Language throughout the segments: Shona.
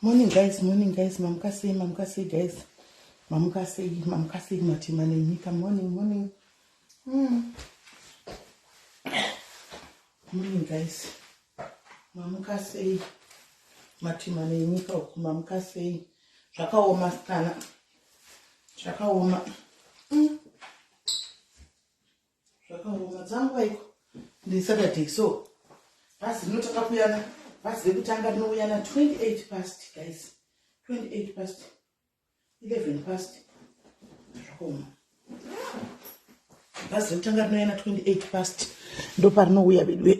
Morning guys, morning guys, mamuka sei, mamuka sei guys. Mamuka sei, mamuka sei matima nenyika. Morning, morning. Morning guys. Mamuka sei. Matima nenyika uku mamuka sei. Zvakaoma sikana. Zvakaoma. Zvakaoma dzanguva iko ndi Saturday so bhazi rinotanga kuyana bhazi rekutanga rinouya na 28 past guys 28 past 11 past zvakaoma bhazi rekutanga rinouya na 28 past ndoparinouya veduwe.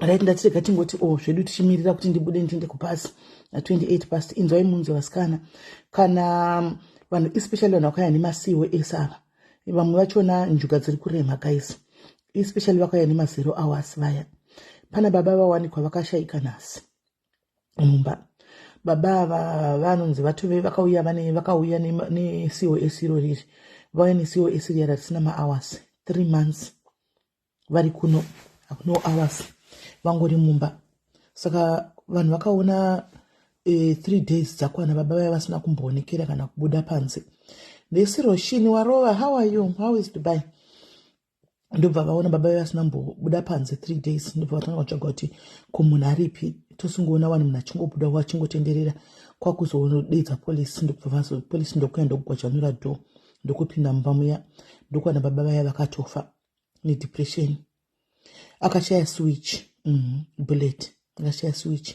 Right, ndatirega tingoti o oh, zvedu tichimirira kuti ndibude ndiende kubhasi na 28 past. Inzwai munzwe vasikana, kana vanhu especially vanhu vakauya nemasiwo ese ava, vamwe vachona njuga dziri kurema guys, especially vakauya nemazero hours vaya. Pana baba vawanikwa vakashaika nhasi mumba. Baba ava vanonzi vatove vakauya vane vakauya neCOS iro riri vauya neCOS riya rarisina mahours, 3 months vari kuno, no hours, vangori mumba. Saka vanhu vakaona 3 days dzakwana baba vaya vasina kumboonekera kana kubuda panze. Ndesiroshini warova, how are you? How is Dubai? Ndobva vaona baba vaya vasina mbobuda panze 3 days, ndobva vatanga kutsvaga kuti ko munhu aripi. Tosingoona wani munhu achingobuda achingotenderera, kwakuzodedza polisi. Ndobva polisi ndokuya ndokugwajanura door, ndokupinda mumba muya, ndokuwana baba vaya vakatofa nedepression. Akashaya switch, bullet, akashaya switch.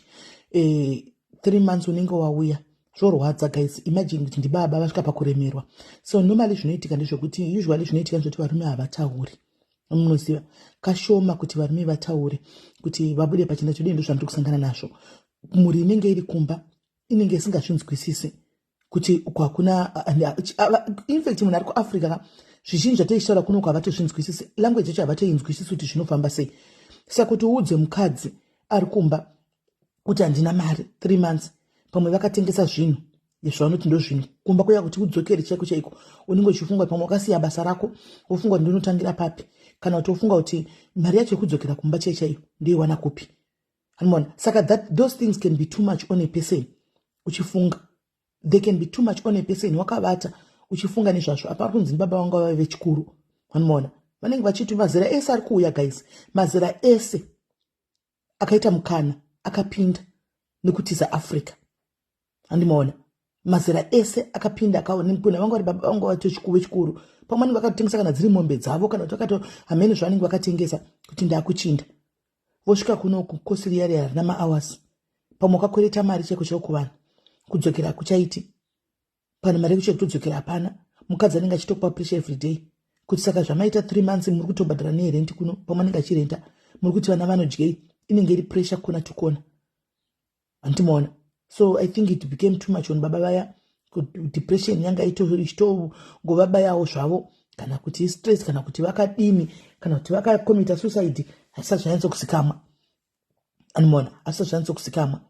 3 months unenge wauya, zvorwadza guys. Imagine kuti ndibaba vasvika pakuremerwa. So normally zvinoitika ndezvekuti, usually zvinoitika ndezvekuti varume havatauri. Munoziva kashoma kuti varume vataure kuti vabude pachena chodii. Ndo zvandiri kusangana nazvo. Mhuri inenge iri kumba inenge isingazvinzwisisi kuti uku hakuna. Infact munhu ari kuAfrica ka, zvizhinji zvatoichitaura kunoku havatozvinzwisisi. Language yacho havatoinzwisisi kuti zvinofamba sei. Saka kuti uudze mukadzi ari kumba kuti handina mari 3 months, pamwe vakatengesa zvinhu zvavanoti ndo zvinhu kumba kuya, kuti udzokere chaiko chaiko unenge uchifunga pamwe wakasiya basa rako, wofunga kuti ndinotangira papi, kana kuti wofunga kuti mari yacho yekudzokera kumba chai chaiyo ndoiwana kupi, anoona. Saka those things can be too much on a person. Uchifunga, they can be too much on a person. Wakavata uchifunga nezvazvo. Apa ari kunzi baba vanga vave vechikuru, vanomaona vanenge vachiti mazera ese ari kuuya guys, mazera ese akaita mukana akapinda nekutiza Africa, handimaona mazera ese akapinda akaona vanga vari baba vanga vachikuru. Pamwe vanenge vakatotengesa kana dziri mombe dzavo, kana kuti vakato hamene zvavanenge vakatengesa kuti ndakuchinda. Vosvika kunoku, kosi riya riya harina mahours. Pamwe wakakwereta mari chaiko chaiko kuvanhu, kudzokera kuchaiti pane mari yekuti kutodzokera hapana. Mukadzi anenge achitokupa pressure every day kuti saka zvamaita 3 months muri kutobhadhara nerent kuno, pamwe anenge achirenta, muri kuti vana vanodyei. Inenge iri pressure kona to kona, handimaona. So I think it became too much on baba vaya. Depression yanga ichitongovabayawo zvavo, kana kuti stress, kana kuti vakadini, kana kuti vakakomita suicide, hasisati zvanyatsokuzikamwa, anomaona, hasisati zvanyatsokuzikamwa.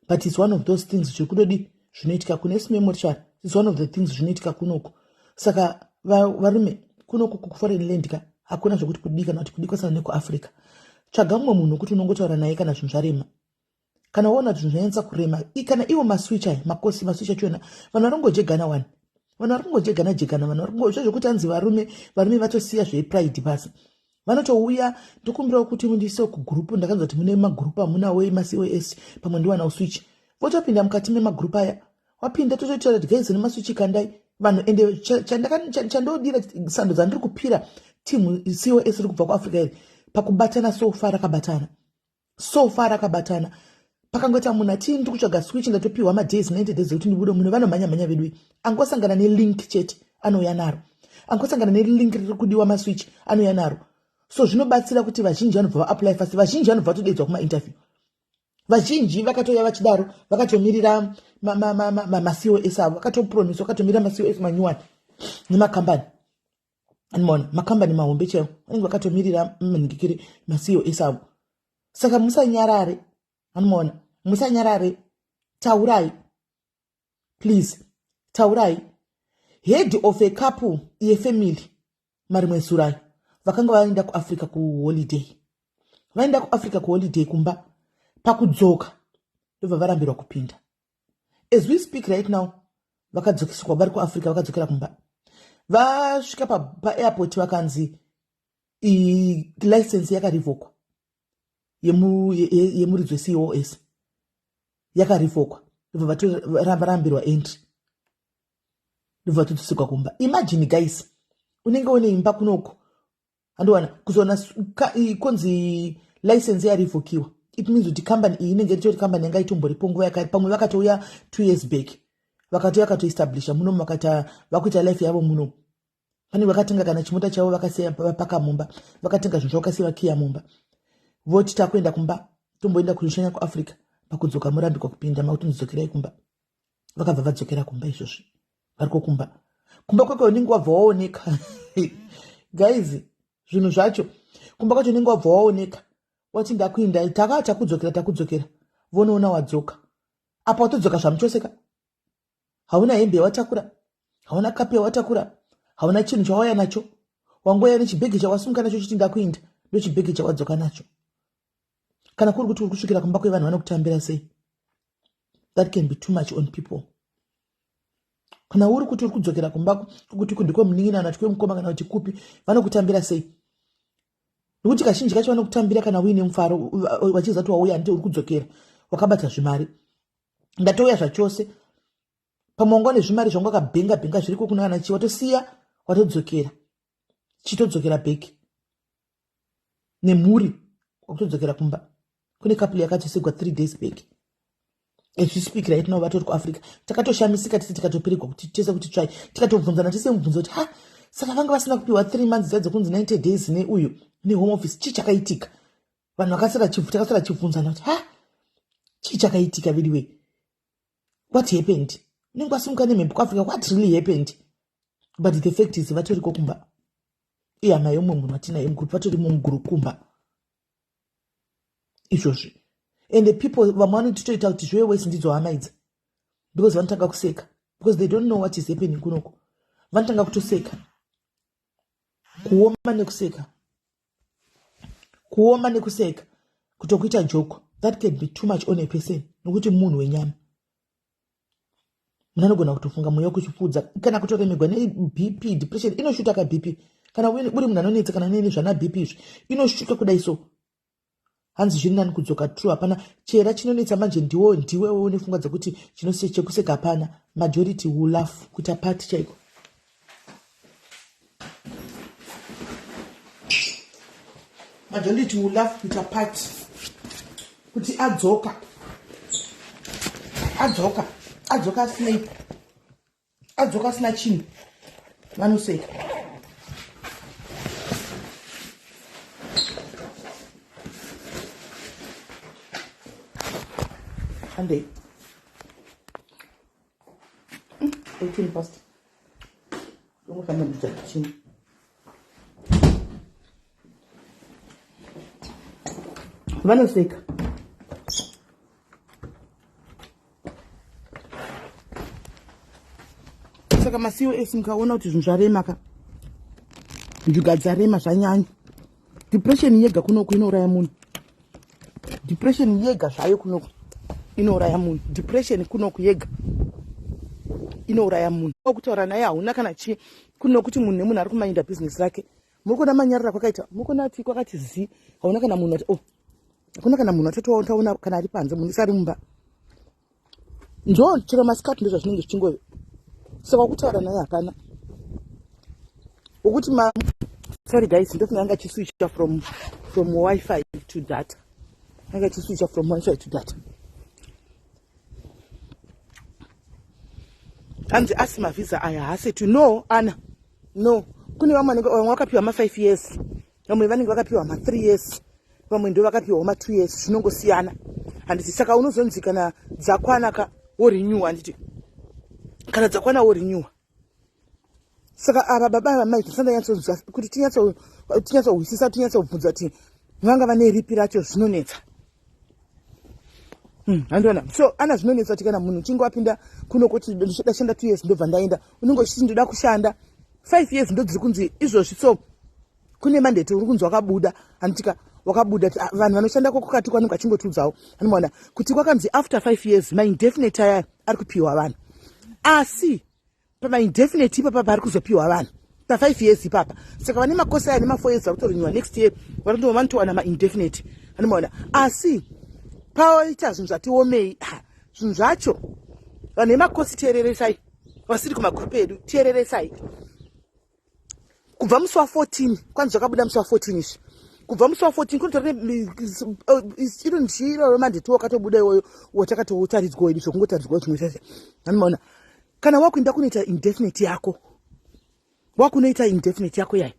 But it's one of those things zviri kudodi zvinoitika kune simemortuary. It's one of the things zvinoitika kunoku. Saka varume kunoku kuforeign land ka, hakuna zvokuti kudii kana kuti kudii kwasana nekuAfrica. Tsvaga mumwe munhu wekuti unongotaura naye kana zvinhu zvarema, kana waona kuti zvinhu zvanyanyisa kurema. Kana iwo maswitch aya, makosi maswitch achona, vanhu vari kungojegana wani, vanhu vari kungojegana jegana, vanhu vari zvezvekuti anzi varume vatosiya zvepride pasi, vanotouya, ndokumbirawo kuti mundiise kugurupu, ndakanzwa kuti mune magurupu amunawo emaCOS, pamwe ndiwanawo switch. Votopinda mukati memagurupu aya, wapinda totoitaura kuti guys, nemaswitch kandai vanhu. Ende chandodira sando dzandiri kupira timu COS iri kubva kuAfrica iri pakubatana, so far rakabatana, so far rakabatana. Pakangoita munhu ati ndiri kutsvaga switch, ndatopiwa madays 90 days ekuti ndibude muno, vanomhanya mhanya vedu. Angosangana nelink chete, anouya naro. Angosangana nelink riri kudiwa maswitch, anouya naro. So zvinobatsira kuti vazhinji vanobva vaapply fast, vazhinji vanobva vatodedzwa kumainterview. Vazhinji vakatouya vachidaro, vakatomirira maCOS avo, vakatopromiswa, vakatomirira maCOS manyuwani nemakambani, anomaona makambani mahombe chaiwo, vanenge vakatomirira manhingikiri maCOS avo. Saka musanyarare, anomaona, musanyarare, taurai please, taurai. Head of a couple yefamily marimwe zurayo vakanga vaenda kuAfrica kuholiday, vaenda kuAfrica kuholiday, kumba pakudzoka. Ndobva varambirwa kupinda. As we speak right now, vakadzokeswa vari kuAfrica, vakadzokera kumba. Vasvika paairport pa vakanzi license yakarevokwa yemuridzi weCOS yakarevokwa, ndobva varambirwa entry, ndobva vatodzosekwa kumba. Imagine guys, unenge une imba kunoko, handiwana kuzoona konzi license yarevokiwa. It means kuti company iyi inenge itori company yanga itomboripo nguva yakare. Pamwe vakatouya 2 years back, vakatouya vakatoestablisha munomu, vakata vakuita life yavo munomu. Pane vakatenga kana chimota chavo, vakasiya vapaka mumba, vakatenga zvinhu zvavo, vakasiya vakiya mumba, voti takuenda kumba, tomboenda kunoshanya kuAfrica. Pakudzoka murambikwa kupinda, makuti ndidzokerai kumba. Vakabva vadzokera kumba. Izvozvi variko kumba. Kumba kweko unenge wabva waoneka guys, zvinhu zvacho. Kumba kwacho unenge wabva waoneka, wati ndakuinda, taka takudzokera, takudzokera, vonoona wadzoka. Apa watodzoka zvamuchoseka, hauna hembe yawatakura, hauna kapu yawatakura, hauna chinhu chawauya nacho. Wangoya nechibhegi chawasunga nacho chiti ndakuinda, ndochibhegi chawadzoka nacho. Kana kuri kuti uri kusvikira kumba kwevanhu, vanokutambira sei? That can be too much on people. Kana uri kuti uri kudzokera kumba kuti ndikwemunin'ina kana kuti kwemukoma kana kuti kupi, vanokutambira sei? Nokuti kazhinji kacho vanokutambira kana uine mufaro, vachiziva kuti wauya, nditi uri kudzokera wakabata zvimari. Ndatouya zvachose, pamwe wanga une zvimari zvangu wakabhenga bhenga zviriko kuna kana chii, watosiya, watodzokera, chitodzokera back nemhuri, wakutodzokera kumba. Kune couple yakatosegwa 3 days back. As we speak right now vatori kuAfrica. Takatoshamisika tese, tikatoperegwa kuti tese kuti tsvai, tikatobvunzana tese mubvunzo kuti, ha, saka vanga vasina kupiwa 3 months dza dzekunzi 90 days neuyu neHome Office, chii chakaitika? Vanhu vakasara, takasara chibvunzana kuti, ha, chii chakaitika vediwe? What happened? Unenge wasimuka nemhepo kuAfrica, what really happened? But the fact is vatoriko kumba. Ihama yomwe munhu watinaye mugroup, vatori mumugroup kumba izvozvi. And the people, vamwe vanotitoita kuti zvive wese, ndidzo hama idzi, because vanotanga kuseka because they don't know what is happening kunoko. Vanotanga kutoseka, kuoma nekuseka, kuoma nekuseka, kutokuita joke. That can be too much on a person, nokuti munhu wenyama, munhu anogona kutofunga mweya wekuchipfuudza kana kutoremegwa neBP. Depression inoshuta kaBP. Kana uri munhu anonetsa kana nene zvana BP izvi, inoshuka kudai. So hanzi zviri nani kudzoka. True, hapana chera chinonetsa manje. Ndiwo ndiwewe une pfungwa dzekuti chekuseka hapana. Majority will laugh, kuita party chaiko. Majority will laugh, kuita party kuti adzoka, adzoka, adzoka asinei, adzoka asina chinhu, vanoseka. Handei, 18 past, ungofanira kuita chinhu. Vanoseka. Saka maCOS, mukaona kuti zvinhu zvarema ka, njuga dzarema zvanyanya, depression yega kunoku inouraya munhu. Depression yega zvayo kunoku inouraya munhu. Depression kunoku yega inouraya munhu. Kutaura naye hauna kana chii kunokuti munhu nemunhu ari kumainda business rake. Muri kuona manyarara kwakaita, muri kuona kuti kwakati zi, hauna kana munhu ati, oh, hakuna kana munhu atatotaona kana ari panze, munhu isari mumba. Ndo chero masikati ndo zvazvinenge zvichingove. Saka kutaura naye hapana ukuti ma, sorry guys, ndofunga anga chiswitcha from WiFi to data, anga chiswitcha from WiFi to data. Hanzi asi mavhisa aya haaseti. No, ana, no, kune vamwe vanenge, vamwe vakapiwa ma5 years, vamwe vanenge vakapiwa ma3 years, vamwe ndo vakapiwawo ma2 years. Zvinongosiyana, handiti? Saka unozonzi kana dzakwana ka, worenew, handiti? Kana dzakwana worenewa. Saka ava baba ava mai tisandanyatsonzwa kuti tinyatsohwisisa, tinyatsobvunza kuti vanga vane ripi racho. Zvinonetsa. Handiona so ana, zvinonetsa kuti kana munhu uchinge wapinda kuno kuti ndichida kushanda 2 years, ndobva ndaenda, unenge uchiti ndoda kushanda 5 years, ndo dziri kunzi izvozvi. So kune mandate uri kunzi wakabuda, handitika? wakabuda ah, vanhu vanoshanda kokukati kwanenge vachingotiudzawo anomaona kuti kwakanzi after 5 years maindefinite aya ari kupiwa vanhu asi pamaindefinite ipapa pari kuzopiwa vanhu pa5 years ipapa saka vane makosi aya nema4 years vakutorinyiwa next year varikuti vanotowana maindefinite anomaona asi paita zvinhu zvatiomei zvinhu zvacho vanhu vemakosi teereresai vasiri kumagrupu edu teereresai kubva musi wa14 kwanzi zvakabuda musi wa14 izvi kubva musi wa14 kunotori iro ndichiroro mandeti wakatobuda iwoyo watakatotaridzwa wedu zvokungotaridzwa zvimwe zvese anomaona kana wakuenda kunoita indefinite yako wakunoita indefinite yako yayo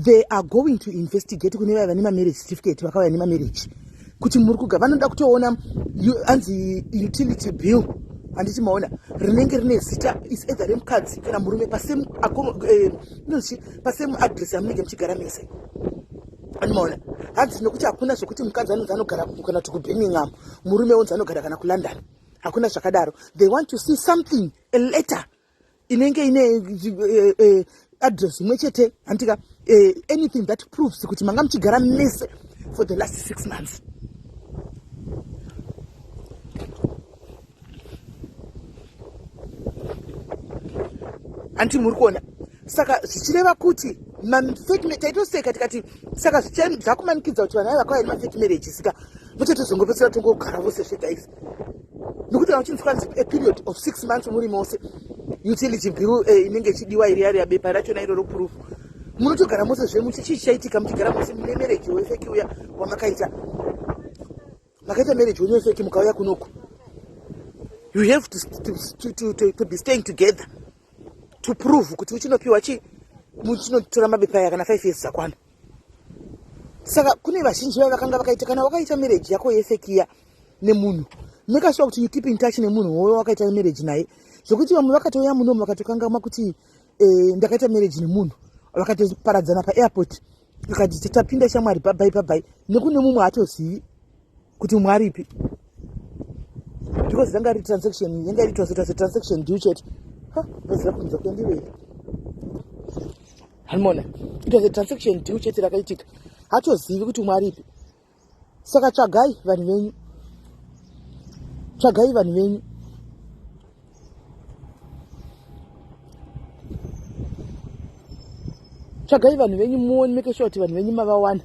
they are going to investigate kune vaya vane mamarriage certificate vakauya nemamarriage kuti muri kuga vanoda kutoona anzi utility bill handiti maona rinenge rine zita is either remukadzi kana murume pasame eh, pasame address yamunenge muchigara mese anomaona hanzi nokuti hakuna zvekuti mukadzi anonzi anogara kana kuti kubirmingham murume onzi anogara kana kulondon hakuna zvakadaro they want to see something a letter inenge ine eh, eh, address imwe chete handitika eh, anything that proves kuti manga muchigara mese for the last six months hanti muri kuona saka zvichireva kuti taitoseka tikati saka zvakumanikidza kuti vanhu vaya vakauya nemafake marriage sika votetozongopedzisira tongogara vose zvega izvi nokuti kana uchinzi kwanzi a period of six months muri mose utility bill eh, inenge ichidiwa iri yari yabepa rachona iroro proof munotogara mose zve muchi chii chichaitika muchigara mose mune marriage wefeki uya wamakaita makaita marriage wenyu wefeki mukauya kunoku you have to, to, to, to, to, to be staying together to prove kuti uchinopiwa chi muchinotora mabepa aya kana five years dzakwana saka kune vazhinji vaya vakanga vakaita kana wakaita marriage yako yefekiya nemunhu make sure kuti you keep in touch nemunhu woyo wakaita marriage naye zvekuti vamwe vakatouya munomu vakatokangamwa kuti eh, ndakaita marriage nemunhu vakatoparadzana paairport akati tapinda shamwari babai babai nekune mumwe haatozivi kuti mumwe aripi because ranga ri transaction yanga iri transaction deal chete ndoziva kunza kuendiwei hanimona it was a transaction deal chete rakaitika hatozivi kuti umwe aripi saka tsvagai vanhu venyu tsvagai vanhu venyu tsvagai vanhu venyu muone make sure kuti vanhu venyu mavawana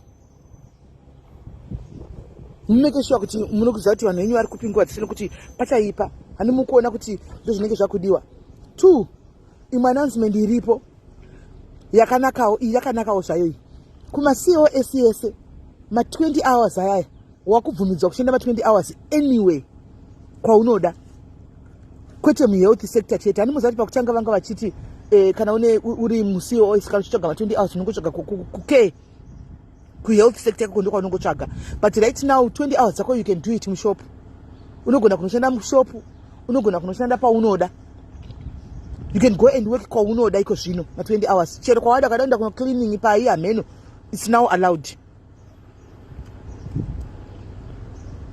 mumeke sure kuti munokuziva kuti vanhu venyu vari kupi nguva dzese nekuti pachaipa hani mukuona kuti ndozvinenge zvakudiwa two imwe announcement iripo yakanakawo iyi yakanakawo zvayo iyi kumacos ese ma20 hours ayaya wakubvumidzwa kushanda ma20 hours anyway kwaunoda kwete muhealth sector chete hani muziva kuti pakutanga vanga vachiti eh, kana une uri mucos kana uchitsvaga ma20 hours unongotsvaga kucare kuhealth sector ikoko ndokwaunongotsvaga but right now 20 hours dzako you can do it mushop unogona kunoshanda mushop unogona kunoshanda paunoda you can go and work kwaunoda iko zvino ma 20 hours chero kwawada kada kuenda kuno cleaning pai hameno it's now allowed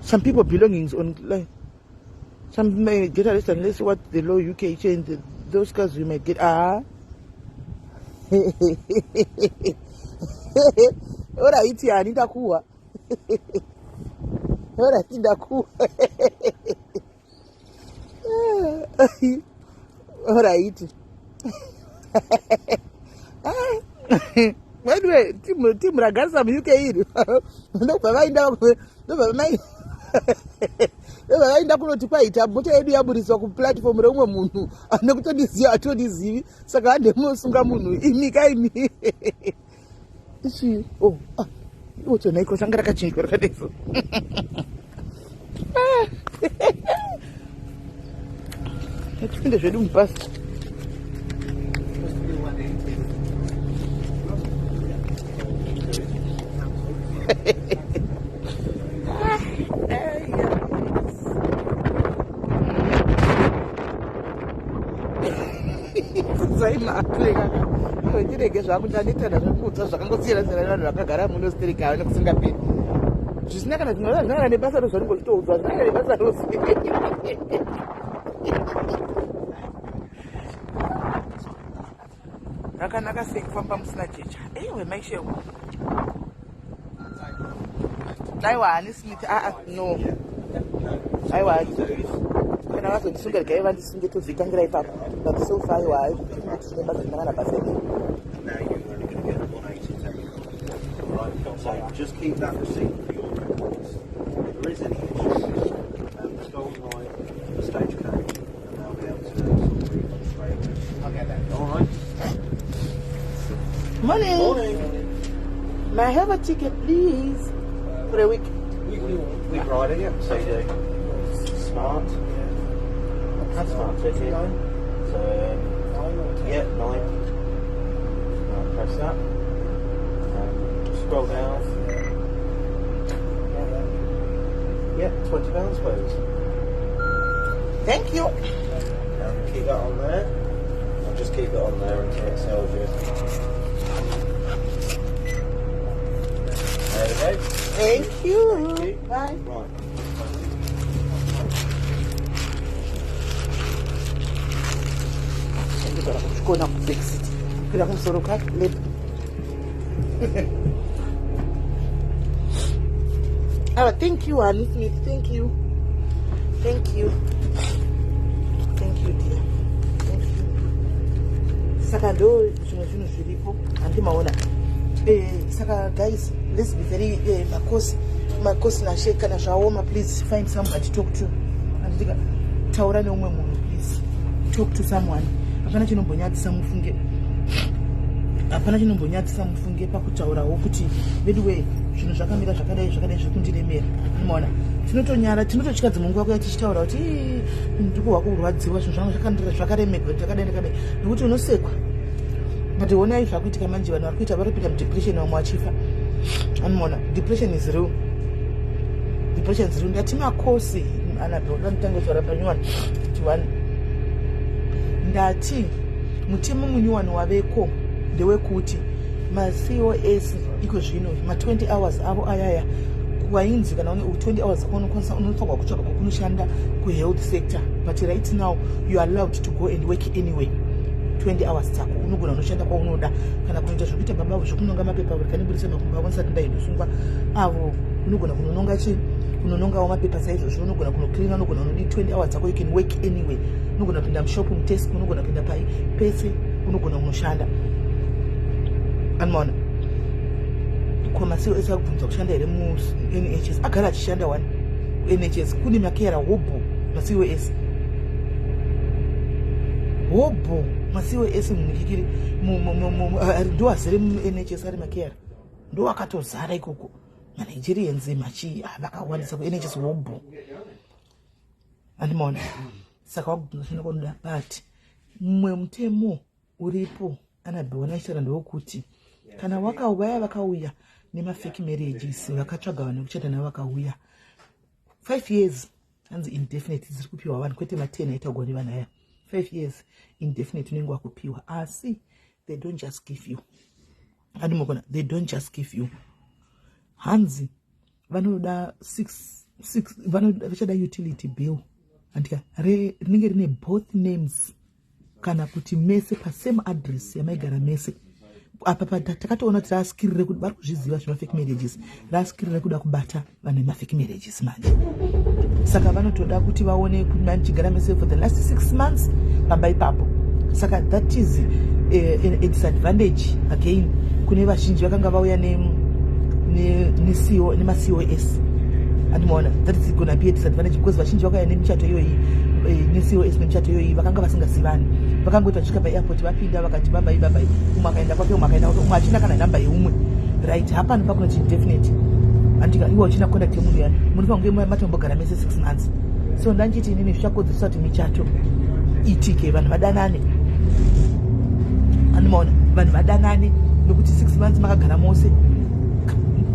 some people belongings on like, some may get arrested unless what the law uk change those cars you might get ah oraiti hani ndakuwa oraiti ndakuwa oraiti anyway timu ragarisa muuk iri ndobva vainda ndobva mai ndobva vainda kunoti kwaita mota yedu yaburitswa kuplatform reumwe munhu ane kutondiziva atondizivi saka hande munosunga munhu imi kaimi ichi oh ah iwo changa rakachinjwa rakadaiso Tipinde zvedu mubhasi. Kudzai maapureka ndirege zvangu ndanetana zvekuudzwa zvakangosiyana siyana nevanhu vakagara muno stereki ava nekusingaperi zvisina kana zvimwe zvinaa kana nebasa rozvanenge uchitoudzwa zvisina kana nebasa rose rakanaka sei kufamba musina jecha ewe maishewo Aiwa, hani Smith, aa, no, aiwa, kana vazondisunga regai vandisunge, tozvitangira ipapo. But so far, aiwa, tine basa rinangana basa iri. Now you're only going to get 180 taken. Right, so just keep that receipt for your records. If there is any issues, just go online to the Stagecoach and they'll be able to sort of refund straight away. I'll get that. All right. Morning. Morning. May I have a ticket, please, for a week? Week rider, yeah. So you do smart, smart ticket. So yeah, 9. Right, press that. Scroll down. Yeah, £20, please. Thank you. And keep that on there. I'll just keep it on there until it tells you. There we go. Thank you. Thank you. Bye. Right. Ndogara kuchikona kuBrexit, kukwira kumusoro kwalep. Ah, thank you, Honey Smith. Thank you, thank you, thank you, dear, thank you. Saka ndo zvimwe zvinhu zviripo, handimaona. Saka guys, let's be very makosi makosi nashe. Kana zvaoma, please find somebody to talk to. Handitika taura neumwe munhu, please talk to someone. Hapana chinombonyadzisa, mufunge, hapana chinombonyadzisa, mufunge, pakutaurawo kuti veduwe, zvinhu zvakamira zvakadai zvakadai, zviri kundiremera. Unoona, tinotonyara, tinototya dzimwe nguva kuya tichitaura kuti, "Ii, ndikuhwa kurwadziwa, zvinhu zvangu zvakaremegwa, zvakadai ndakadai," nekuti unosekwa. But honai zvakuitika manje, vanhu vari kuita, vari kupinda mudepression, vamwe vachifa. Anoona, depression is real, depression is real. Ndati makosi anabhe ndanditanga kutaura panyuwani kuti one, ndati mutemo munyuwani waveko ndewekuti maCOS iko zvino ma20 hours avo ayaya wainzi kana une 20 hours dzako unofanirwa kutsvaga kwakunoshanda kuhealth sector, but right now you are allowed to go and work anyway. 20 hours dzako unogona unoshanda kwaunoda, kana kunoita zvekuita baba zvekunonga mapepa, kanibudisa makumbo avo ndisati ndaindosungwa avo, unogona kunononga chi kunonongawo mapepa saizvozvo, unogona kunocleana, unogona kunodi. 20 hours dzako you can work anyway. Unogona kupinda mushop, muTesco, unogona kupinda pai pese, unogona kunoshanda. Anomaona ko maCOS akubvunza kushanda here muNHS? Agara achishanda one kuNHS, kune macarer hobho, maCOS hobho, maCOS munikikiri ndo azere muNHS, ari macarer, ndo akatozara ikoko, maNigerians machi vakawandisa kuNHS hobho, andimaona. Saka wakubvunza kushanda kwanoda, but mumwe mutemo uripo anabhiwa nachitaura ndewokuti kana wakauya, vakauya nemafake marriages, vakatsvaga vanhu vekuchata navo, vakauya 5 years, hanzi indefinite dziri kupiwa vanhu, kwete ma10 aitaugwa nevanhu aya. 5 years indefinite unenge wakupiwa, asi they don't just give you, andimokona, they don't just give you. Hanzi vanoda six, six, vachada utility bill, andika rinenge rine both names, kana kuti mese pasame address yamaigara mese. Apa takatoona kuti raaskiri rekuti vari kuzviziva zvemafake marriages, raaskiri rekuda kubata vanhu vemafake marriages manje. Saka vanotoda kuti vaone kuti manichigara mese for the last 6 months pamba ipapo. Saka that is a disadvantage again kune vazhinji vakanga vauya nemaCOS, andimaona. That is gonna be a disadvantage because vazhinji vakauya nemichato iyoyi, neCOS, nemichato iyoyi, vakanga vasingazivani, vakangoita vachisvika paairport, vapinda vakati babai babai, umwe akaenda kwake, umwe akaenda kwake, umwe achina kana nhamba yeumwe. Right, hapano pakunoti indefinite, andika iwe uchina contact yemunhu yani, munofanira kunge matombogara mese 6 months. So ndanchiti inini zvichakodzeresa kuti michato itike, vanhu vadanane, andimaona, vanhu vadanane, nokuti 6 months makagara mose,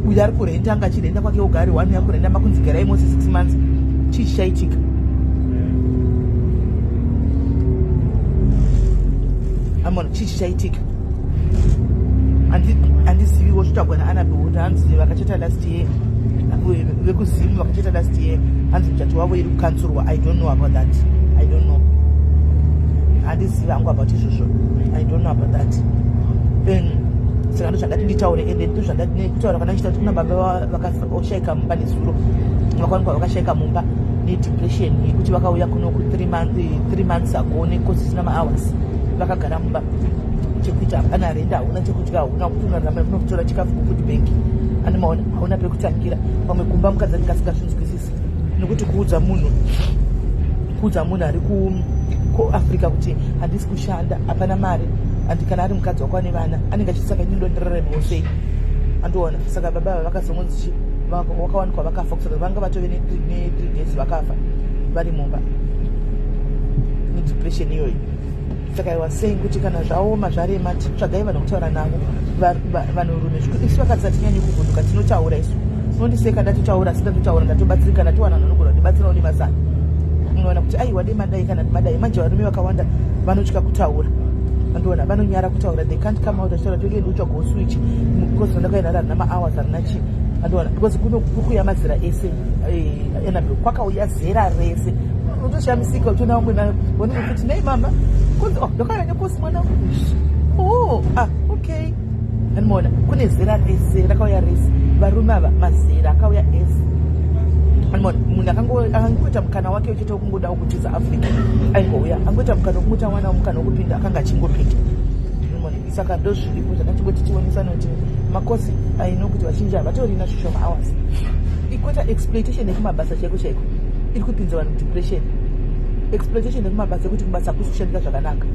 uyo ari kurenda anga achirenda kwake oga ari one, akurenda, makunzi garai mose 6 months, chii chichaitika? Amona, chii chichaitika? Handiziviwo zvitagwa naanabewoda, hanzi vakachata last year, vekuZimu vakachata last year, hanzi muchato wavo iri kukanzurwa. I don't know about that, I don't know, handizivi hangu about izvozvo, I don't know about that. Then Saka ndo zvandati nditaure, ende ndo zvandati kana ndichita kuti kuna baba vakashaika mumba nezuro, vakawanikwa vakashaika mumba nedepression yekuti vakauya kuno ku 3 months ago nekosi isina mahours. Vakagara mumba, chekuita hapana, rent hauna, chekudya hauna, kuti unorarama unokutora chikafu kufood bank. Anomaona hauna pekutangira. Pamwe kumba mukadzi anenge asingasvinzwisisi, nekuti kuudza munhu ari kuAfrica kuti handisi kushanda, hapana mari, and kana ari mukadzi wako ane vana, anenge achiti, "Saka ini ndondiraramewo sei?" Andiona. Saka baba ava vakazongonzi wakawanikwa vakafa, kusaka vanga vatove ne3 days vakafa vari mumba nedepression iyoyo. Saka I was saying kuti kana zvaoma, zvarema, tsvagai vanhu kutaura navo, vanhurume. Isu vakadzi hatinyanyi kuvhunduka, tinotaura isu. Unondiseka ndatotaura, asi ndatotaura, ndatobatsirika, ndatowana vanhu vanogona kundibatsirawo nemazano. Unoona kuti aiwa, dai madai kana madai. Manje varume vakawanda vanotya kutaura, andiona, vanonyara kutaura. They can't come out achitaura toende kutsvagawo switch because ndakaenda harina mahours, harina chii, andiona, because kuno kukuya mazera ese. Enabel, kwakauya zera rese. Unotoshamisika uchiona vamwe vanenge kuti, "Nei mama?" Kunzi, "Oh, ndakauya nekosi mwana." Oh, ah, okay. Andimaona kune zera rese rakauya rese. Varume ava mazera akauya ese. Andimaona munhu akangoita mukana wake uchiita wekungodawo kutiza Africa, aingouya angoita mukana wekungoti awana mukana wekupinda, akanga achingopinda. Saka ndo zviripo zvakachingoti tionesana kuti makosi aino kuti vazhinji havatorina zvishoma hours. Ikweta exploitation yekumabasa chaiko chaiko iri kupinza vanhu depression. Exploitation yekumabasa, yekuti kubasa hakusi kushandika zvakanaka.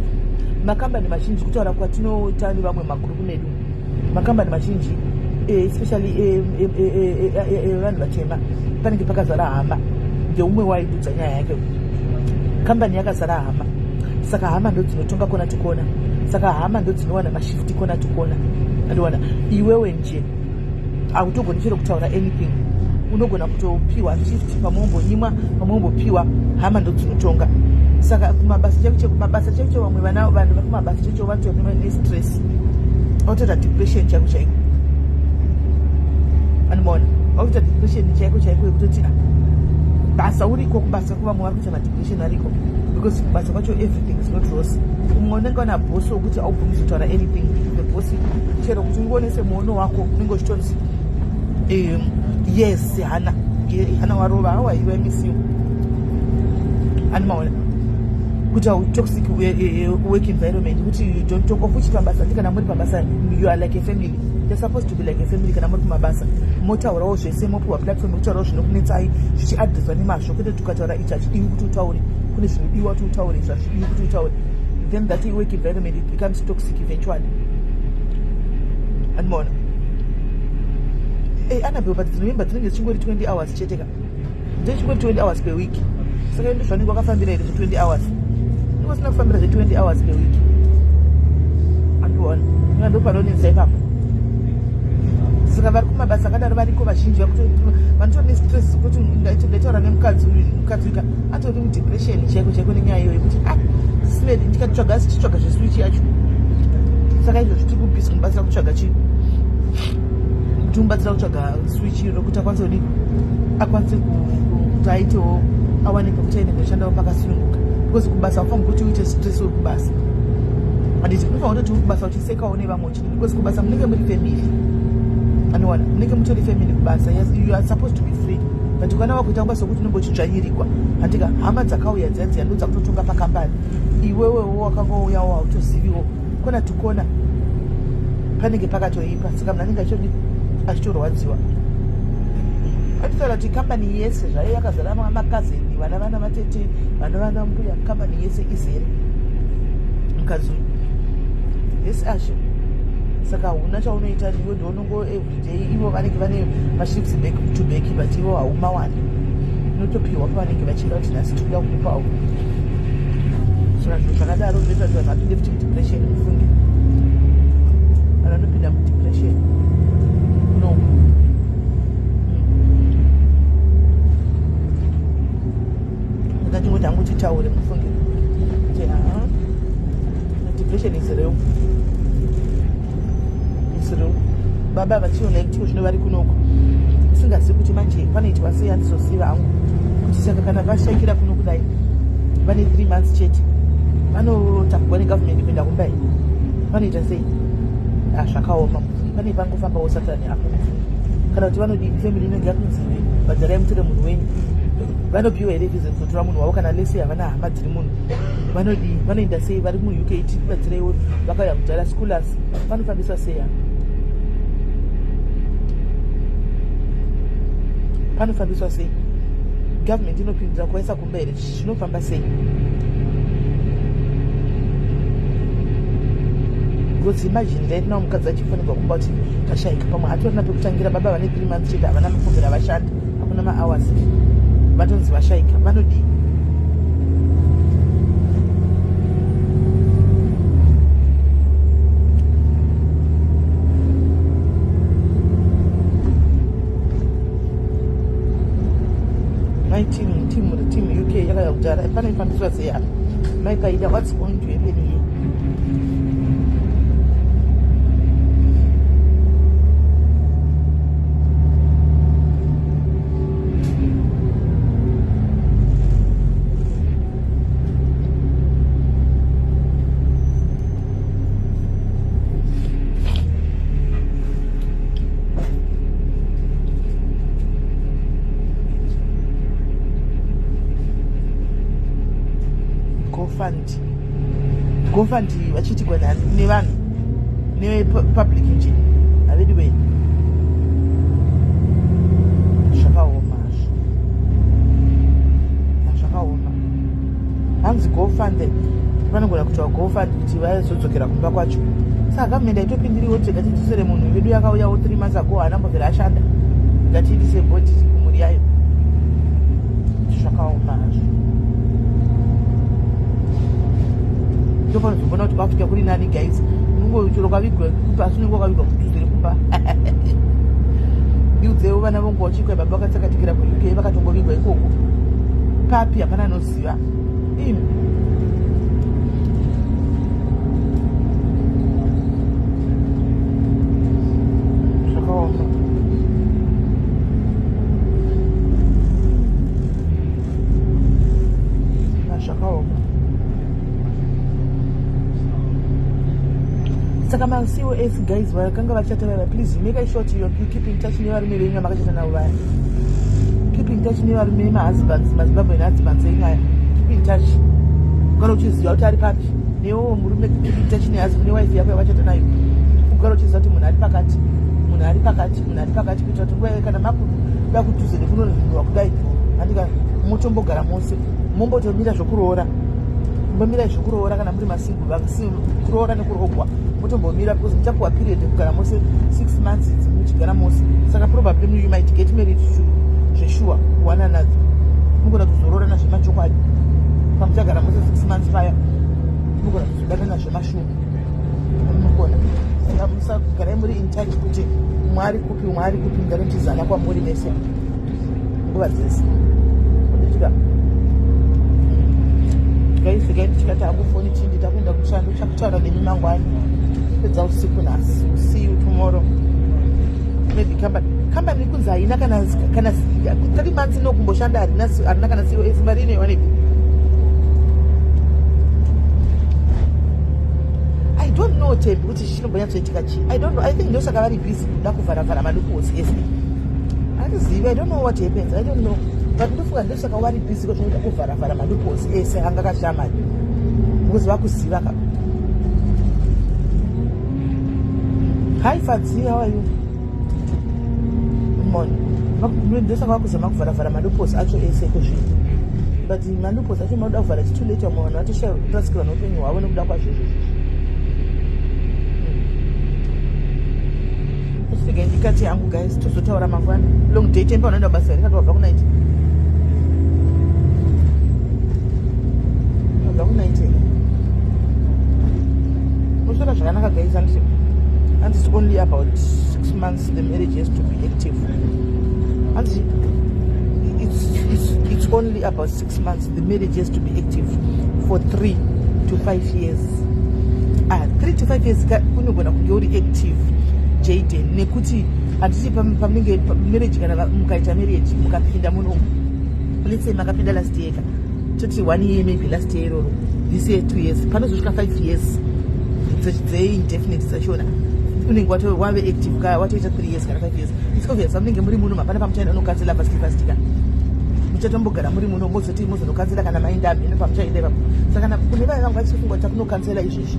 Makambani mazhinji, kutaura kwatinoita nevamwe magurupu medu, makambani mazhinji, especially vanhu vatema, panenge pakazara hama. Ndeumwe waidudza nyaya yake, kambani yakazara hama, saka hama ndo dzinotonga kona tikona, saka hama ndo dzinowana mashifti kona tikona. Andiwana iwewe nje hautogoni chero kutaura anything. Unogona kutopiwa shift, pamwe wombonyimwa, pamwe wombopiwa. Hama ndo dzinotonga. Saka kumabasa chaiko, kumabasa chaiko, vamwe vana, vanhu vakumabasa chacho vatori nestress, vakutoita depression chaiko chaiko. Anomaona vakuita depression chaiko chaiko yekutoti basa uriko kubasa. Kuvamwe vari kuita madepression ariko because kubasa kwacho everything is not rosy. Umwe unenge wana bhosi wekuti aubvumisi kutaura anything. The boss, chero kuti ungonese muono wako, unenge uchitonzi, "Yes, hana hana warova, how are you? I miss you." Animaona kuti toxic work environment, kuti you don't talk of which pabasa ndi kana muri pabasa you are like a family. You're supposed to be like a family. Kana muri kumabasa, motaurawo zvese, mopiwa platform yekutaurawo zvinokunetsai, zvichiadreswa nemazvo, kwete kuti ukataura ichi hachidiwi kuti utaure, kune zvinodiwa kuti utaure, zvazvidiwi kuti utaure. Then that work environment, it becomes toxic eventually. Andimaona Anabel, but dzinoimba dzinenge dzichingori 20 hours chete ka, ndechingori 20 hours per week. Saka ndo zvanenge wakafambira here zve20 hours? Ndikosina kufambira zve20 hours per week. Andiona ina ndo panonetsa ipapo. Saka vari kumabasa akadaro variko vazhinji vanotori nestress, kuti ndaitaura nemukadzi uyu, mukadzi uyu ka atori mudepression chaiko chaiko nenyaya iyoyo yekuti, ah, simedi ndikatsvaga, tichitsvaga zveswitch yacho. Saka izvozvi tiri kubusy kumubatsira kutsvaga chii, kuti mubatsira kutsvaga switch iro kuti akwanise kudii, akwanise kuti aitewo, awane pekuti aende kunoshandawo pakasununguka, because kubasa ufanira kuti uite stress uri kubasa, handiti? Unofanira kutoti uri kubasa uchisekawo nevamwe uchidii, because kubasa munenge muri family. Anowana munenge mutori family kubasa. Yes, you are supposed to be free, but kana wakuita kubasa wekuti unenge uchidzvanyirigwa, handika? Hama dzakauya dziya dziya ndo dzakutotonga pakambani. Iwewewo wakangouyawo, hautoziviwo kona tukona, panenge pakatoipa. Saka munhu anenge achitodi, achitorwadziwa. Atitaura kuti kambani yese zvayo yakazara makazeni, vana vatete, vana mbuya, kambani yese izere mukadzi uyu yese ashe. Saka hauna chaunoita, iwe ndounongo everyday. Ivo vanenge vane mashifts back to back, but ivo haumawani, unotopiwa pavanenge vachida kuti nhasi tikuda kukupawo. Saka zvinhu zvakadaro zvinoita kuti vanhu vapinde futi mudepression. Mufunge vanhu vanopinda mudepression. No, ndakachingoti hangu titaure, mufunge kuti ha, depression is real, is real. Baba vachiona itiko zvino vari kunoko, usingazivi kuti manje panoitwa sei. Handizoziva hangu kuti saka kana vashaikira kuno kudai, vane 3 months chete, vanotakugwa negovernment kuenda kumba iyi, vanoita sei? Ah, zvakaoma pane pangofambawo satani apo kana kuti vanodii family inenge yakunzi bhadharai mutore munhu wenyu vanopiwa here visa kuzotora munhu wavo kana lese havana hama dziri munhu vanodii vanoenda sei vari muUK tibatsireiwo vakauya kudhara schoolers vanofambiswa sei apa panofambiswa sei government inopindira kuvaisa kumba here zvinofamba sei because imagine right now mukadzi achifanirwa kumba kuti tashaika pamwe hatorina pekutangira baba vane 3 months chete havana mafobvera vashanda hakuna mahours vatonzi vashaika vanodii my team team team UK yakauya kudhara panoifambiswa sei apa mai paida what's going to happen here GoFund GoFund vachiitigwa nevanhu nepublic nje havedi wei zvakaoma hazvo zvakaoma hanzi GoFund vanogona kuitwa GoFund kuti vazodzokera kumba kwacho saka government haitopindiriwo tega tidzosere munhu vedu yakauyawo 3 months ago haana mbobvera ashanda ngatiitise body kumhuri yayo zvakaoma hazvo ndopanozombona kuti kuAfrica kuri nani guys unongochero kwavigwa pasi unenge wakavigwa kudhuze nekumba ndiudzewo vana vongu vachikwa baba vakatsakatikira kuUK vakatongovigwa ikoko papi hapana anoziva imi zvakaoma zvakaoma saka maCOS guys vakanga vachata vaya please make sure you keep in touch nevarume venyu vamakachata navo vaya keep in touch nevarume nemahusbands maZimbabwean husbands enyu aya keep in touch ugara uchiziva kuti ari papi newewo murume keep in touch nehusband newife yako yavachata nayo ugara uchiziva kuti munhu ari pakati munhu ari pakati munhu ari pakati kuitira kuti nguva kana makuda kudhuze nekunonhinwa kudai andika motombogara mose mombotomira zvokuroora mbomirai zvokuroora kana muri masingle kuroora nekuroogwa motombomira because muchapuwa period yekugara mose 6 months idzi muchigara mose saka probably you might get married to zvesure one another mugona kuzoroorana zvemachokwadi pamuchagara mose 6 months paya mugona kuzodanana zvemashuwa mugona saka musagarai muri in touch kuti mwari kupi mwari kupi mugare muchizana kwamuri mese nguva dzese nditika guys regai ndichikati hangu foni chindi takuenda kushando chakutaura nemi mangwani pedza usiku nhasi see you tomorrow maybe company company kunzi haina kana kana 3 months inokumboshanda harina kana COS mari inoiwanepi I don't know tembi kuti chinombonyatsoitika chii I don't know I think ndosaka vari busy kuda kuvharavhara maloopholes ese handizivi I don't know what happens I don't know but ndofunga ndosaka vari busy kozvinoita kuvharavhara maloopholes ese anga kashamani because vakuziva ka hi Fadzi how are you good morning ndosaka vakuzama kuvharavhara maloopholes acho ese kuzvinhu but maloopholes acho manoda kuvhara too late vamwe vanhu vatoshaurasikirwa neupenyu hwavo nekuda kwazvo izvozvo svika ndikati yangu guys tozotaura mangwana long day temba unoenda kubasa here kana wabva kunight wabva kunight here usora zvakanaka guys anditi and it's only about 6 months the marriage has to be active and it's only about 6 months the marriage has to be active for 3 to 5 years ah, 3 to 5 years unogona kunge uri active jaden nekuti handiti pamunenge marriage kana mukaita marriage mukapinda muno let's say makapinda last year ka toti one year maybe last year iroro this year 2 years panozosvika 5 years dzeindefinite dzachona Unenge wave active ka watoita 3 years kana 5 years. It's obvious amunenge muri muno mapana pamuchaenda unokansela fast fast ka. Muchatombogara muri muno mozoti mozonokansela kana maenda mheno pamuchaenda ipapo. Saka kana kune vaya vanga vachifunga kuti takunokansela izvezvi,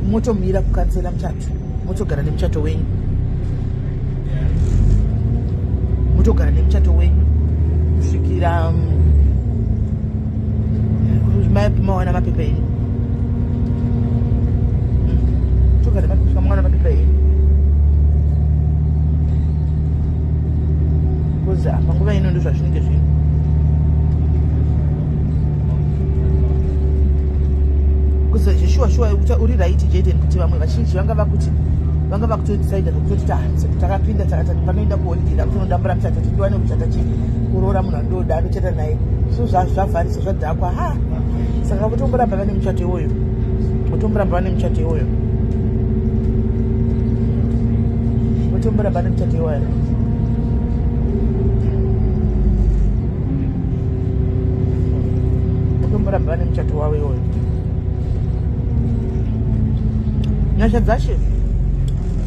motomira kukansela muchato, motogara nemuchato wenyu, motogara nemuchato wenyu kusvikira mawana mapepa enyu. Togara kusvika mawana mapepa enyu, because panguva ino ndo zvazvinenge zviri. Kuzi zveshuwa shuwa uri right, Jaden, kuti vamwe vazhinji vanga vakuti vanga vakutodecida zvekutoti takapinda panoenda kuholiday, takutonodambura muchato, tindiwane kuchata chii, kuroora munhu andoda anochata naye. So zvavharisa, zvadhakwa ha. Saka votomboramba vane muchato iwoyo, votomboramba vane muchato iwoyo, votomboramba vane muchato iwoyo, votomboramba vane muchato wavo iwoyo. Nyasha dzashe.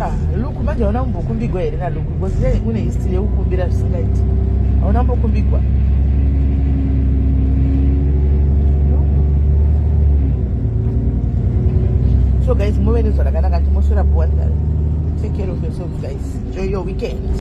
Ah, Luku manje hauna kumbokumbigwa here naLuku? Because une history yekukumbira zvisingaiti. Hauna kumbokumbigwa? So guys, muve nezuva rakanaka, ndimoswera bhuwa. Take care of yourself guys, enjoy your weekend.